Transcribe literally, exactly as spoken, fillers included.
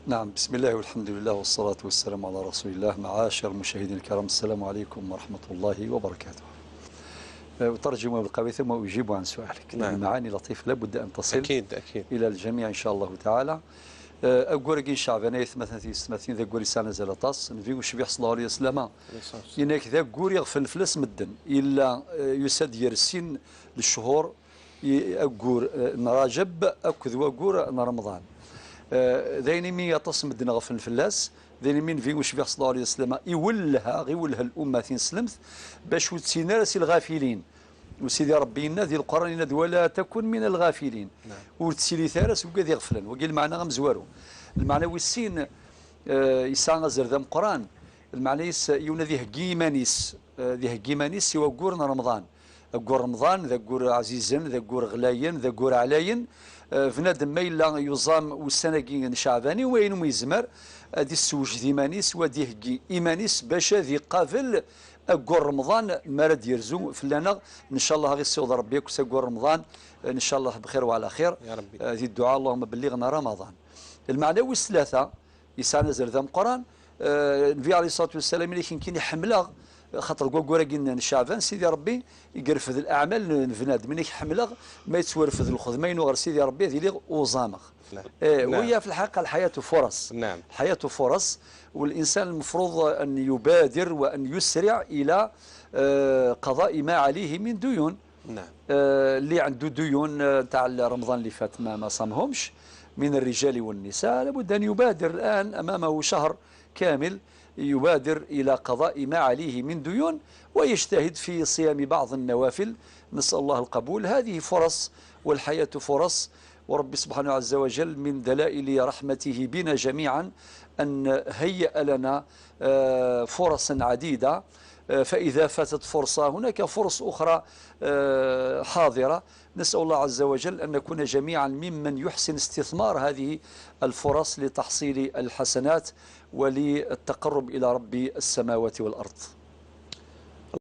نعم، بسم الله والحمد لله والصلاة والسلام على رسول الله. معاشر المشاهدين الكرام، السلام عليكم ورحمة الله وبركاته. أه، أترجم بالقويثم وأجيب عن سؤالك، لأن نعم. المعاني لطيفة لابد أن تصل أكيد، أكيد. إلى الجميع إن شاء الله تعالى. أه، أقول لك إن شعبنا يثمثن في يثمثن ذا قول لسان زال طاس، نبي وشبيح صلى الله عليه وسلم. إنك ذا قول يغفل فلس مدن، إلا، أه، يسد يرسين للشهور، i-, aggur, eh, n Rajab akked waggur n Remḍan. Eh, d ayen imi aṭas n medden ɣeflen fell-as, d ayen imi Nnbi ucbiḥ ṣella Llahu ɛalayhi wa sallam iwelleh-aɣ, iwelleh l'umma tineslemt, bac ur ttilin ara si lɣafilin. U Sidi Ṛebbi yenna di Lqur'an, yenna-d: "Wala takun mina lɣafilin." Naam. Ur ttilit ara seg wigad iɣeflen. Wagi lmeɛna amezwaru. Lmeɛna wis sin, eh, yesɛa azal d ameqqran. Lmeɛna-is, yiwen ad iheggi iman-is, eh, ad iheggi iman-is i waggur n Remḍan. Aggur Remḍan d aggur ɛzizen, d aggur ɣlayen, d aggur ɛlayen. Eh, bnadem ma yella yuẓam ussan-agi n Ceɛban i wayen umi yezmer, ad issewjed iman-is, u ad iheggi iman-is bac ad iqabel aggur Remḍan mi ara d-yerzu fell-aneɣ. Ncallah ad ɣ-issiweḍ Ṛebbi akk s aggur Remḍan, eh, ncallah bxir wa ɛla xir. Ya Ṛebbi. Eh, di dduɛa, Allahumma belliɣna Ramaḍan. Lmeɛna wis tlata, yesɛan azal d ameqqran. Eh, Nnbi ɛalayhi ṣṣalatu wassalam, yenna-k: "Nekkini ḥemmleɣ, xaṭer deg waggur-agi n, n Ceɛban, Sidi Ṛebbi i yerfed leɛmal n, n bnadem, yenna-k ḥemmleɣ ma yettwarfed lxedma-inu ɣer Sidi Ṛebbi, ad iliɣ uẓameɣ." Naam. Eh, naam. وهي في الحقيقة الحياة فرص. نعم. الحياة فرص، والإنسان المفروض أن يبادر وأن يسرع إلى، آه، قضاء ما عليه من ديون. نعم. آه، اللي عنده ديون، آه، تاع رمضان اللي فات ما، ما صامهمش من الرجال والنساء، لابد أن يبادر الآن، أمامه شهر كامل، يبادر إلى قضاء ما عليه من ديون، ويجتهد في صيام بعض النوافل. نسأل الله القبول. هذه فرص، والحياة فرص، وربي سبحانه عز وجل من دلائل رحمته بنا جميعا أن هيأ لنا، آه، فرصا عديدة. آه، فإذا فاتت فرصة، هناك فرص أخرى، آه، حاضرة. نسأل الله عز وجل أن نكون جميعا ممن يحسن استثمار هذه الفرص لتحصيل الحسنات وللتقرب إلى رب السماوات والأرض.